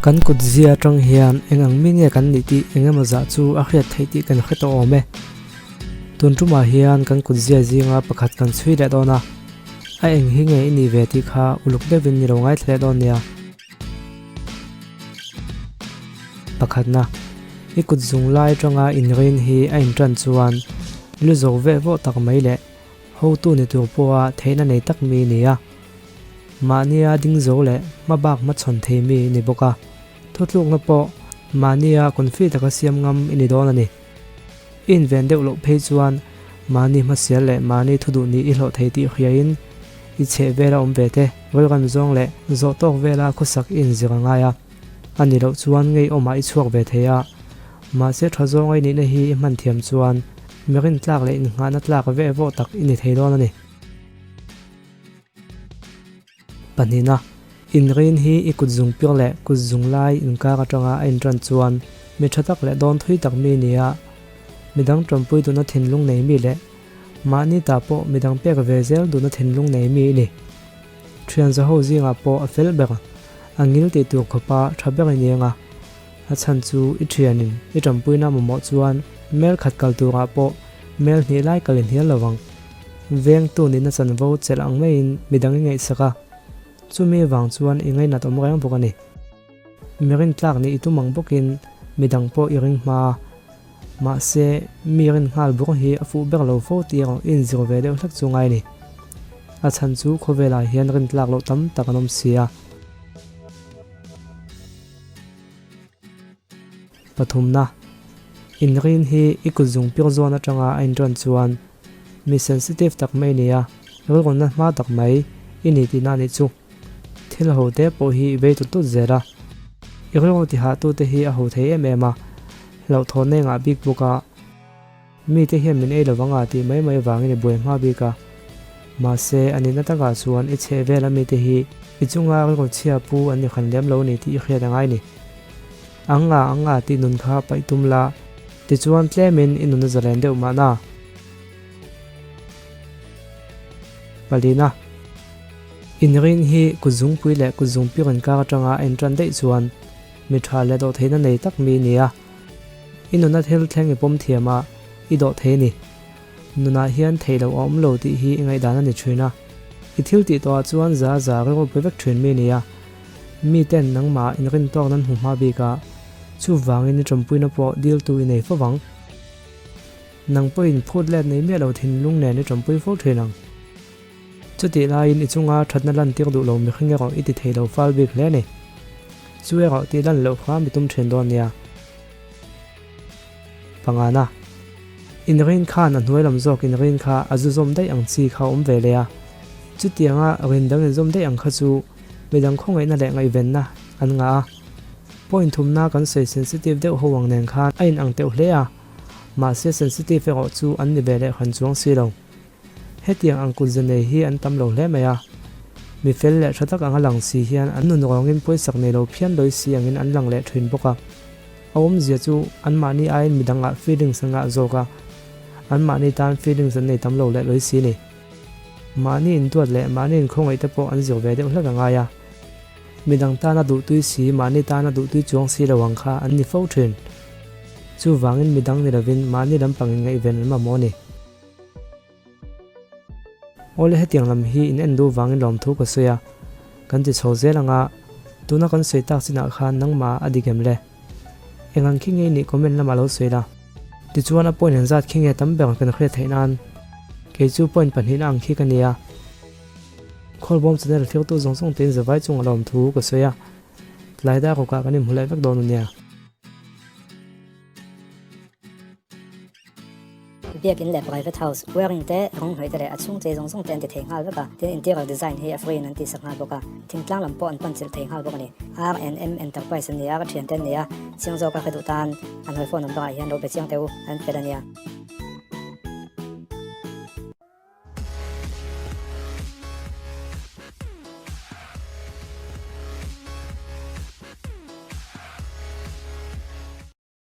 Kan kut zia atang hian eng ang mi nge kan nih tih eng emaw zah chu a hriat theih tih kan hre tawh awm e. Tun tumah hian kan kut zia zinga pakhat kan chhui leh dawn a, a eng hi nge i nih ve tih kha uluk deuhin ni lo ngaithla leh dawn nia. Pakhatna, i kut zung lai atanga inrin hi a intan chuan lu zo veh vawh tak mai leh Hotu ni tur pawha theihna nei tak mi ni a, mahnia ding zo leh hmabak hmachhawn thei mi ni bawk a, thutlukna pawh mahnia confi taka siam ngam i ni dawn a ni. I inven deuh loh phei chuan mahni hmasial leh mahni thuduh nih i hlawh thei tih hriain i chheh vela awm ve te, rilrem zawng leh zawh tawk vela khawsak i inzir a ngai a, a ni loh chuan ngeiawmah i chhuak ve thei a, mahse tha zawnga i nihna hi i hman thiam chuan Mi rintlak leh innghahna tlak veh vawh tak i ni thei dawn a ni. Pahnihna, Inrin hi i kut zung pir leh kut zung lai inkar atanga a intan chuan mi tha tak leh dawn thui tak mi nia, midang tawmpui duhna thinlung nei mi leh mahni ta pawh midang pek ve zel duhna thinlung nei mi i ni. Thian zaho zingah pawh a fel ber, a ngil tih tur khawpa tha ber i ni anga. A chhan chu i thianin i tanpuina mamawh chuan mel khat kal turah pawh mel hnih lai kal i hnial lo ang. Vengtu nihna chanvo chelh ang maiin midang i ngaihsak a, chumi vang chuan i ngainat awm reng bawk a ni. Mi rintlak nih i tum ang bawkin midang pawh i ring hma a, mahse mi rin nghal bawk hi a fuh ber lo fo tih erawh i inzir ve deuh hlek chu ngai a ni. A chhan chu khawvelah hian rintlak loh tam tak an awm si a. Pathumna, Inrin hi i kut zung pir zawn atanga a inṭan chuan mi sensitive tak mai nia, rilrunna hma tak mai i ni tihna a nih chu. Thil ho te pawh hi i bei tut tut zel a, i rilru tihahtute hi a ho thei em em a, hlauhthawnna i ngah bik bawk a. Mite hian min ei lovang a tih mai mai vangin i buai hma bik a. Mahse, a nihna takah chuan i chheh vel a mite hi i chunga rilru chhia pu an ni khan lem lo ni tih i hriat a ngai ni. Ang a ang a tih nun kha paih tum la, tichuan tlemin i nun a zalen deuh mahna. Palina. Inrin hi kutzungpui leh kutzungpir inkar atanga a intan daih chuan mi tha leh dawhtheihna nei tak mi ni a. I nuna thil thleng i pawm thiam a, i dawh thei a ni. Nunah hian theih loh a awm lo tih hi i ngaihdan a ni thin a. I thil tih tawhah chuan za za rilru pe vek thin mi a ni a. Miten nangmah inrin tawk nan hmu hma bik a, chuvangin i tawmpuina pawh diltu i nei fo vang. Nang pawhin phut let nei miah lo thinlung nen i tawmpui fo thin ang. Chutih laiin i chunga thatna lantir duh lo mihring erawh i ti thei lo fal bik hle a ni. Chu erawh tih lan loh kha mi tum thin dawn nia. Pangana, Inrin khan a hnuai lam zawk inrin kha a zu zawm daih ang chi kha a awm ve leh a. Chutianga rin dang inzawm daih ang kha chu midang khawngaihna leh ngaihvenna an ngah a. Point thumna kan sawi sensitive deuh ho ang nen khan a inang teuh hle a, mahse sensitive erawh chu an ni ve leh hran chuang si lo. Hetiang ang kut zanei hi an tam lo hle mai a, mi fel leh tha tak anga lang si hian an nun rawngin pawisak nei lo phian lawi si angin an lang leh thin bawk a. A awmzia chu anmahni aiin midangah feelings an ngah zawk a, anmahni tan feelings an nei tam lo leh lawi si ni. Mahni intuat leh mahni inkhawngaih te pawh an zir ve deuh hlek a ngai a. Midang tana duhtui si, mahni tana duhtui chuang si lo ang kha an ni fo thin. Chuvangin midang ni lovin mahni lampangin ngaihven an mamawh a ni. Awle hetiang lam hi in en duh vangin lawmthu ka sawi a, kan ti chho zel ang a, tuna kan sawi tak chinah khan nangmah a dik em le? Eng ang khi nge i nih comment lamah lo sawi la. Tichuan a point an zat khi nge tam ber kan hriat theih nan? Kei chu point pahnihna ang khi ka nia. Khawlbawm channel thirtu zawng zawng tein zavai chunga lawmthu ka sawi a, tlai dar rukah kan inhmu leh vek dawn a nia. Biakin leh private house, wiring te, rawng hnawih te leh a chhung chei zawng zawng te an ti thei nghal vek a, tin interior design hi a free in an tihsak nghal bawk a, thingtlang lam pawh an pan chilh thei nghal bawk a ni. R&M Enterprise an ni a, ka thiante an ni a, chiang zawka hre duh tan an hawi phone number ah hian lo be chiang teh u, an fel a nia.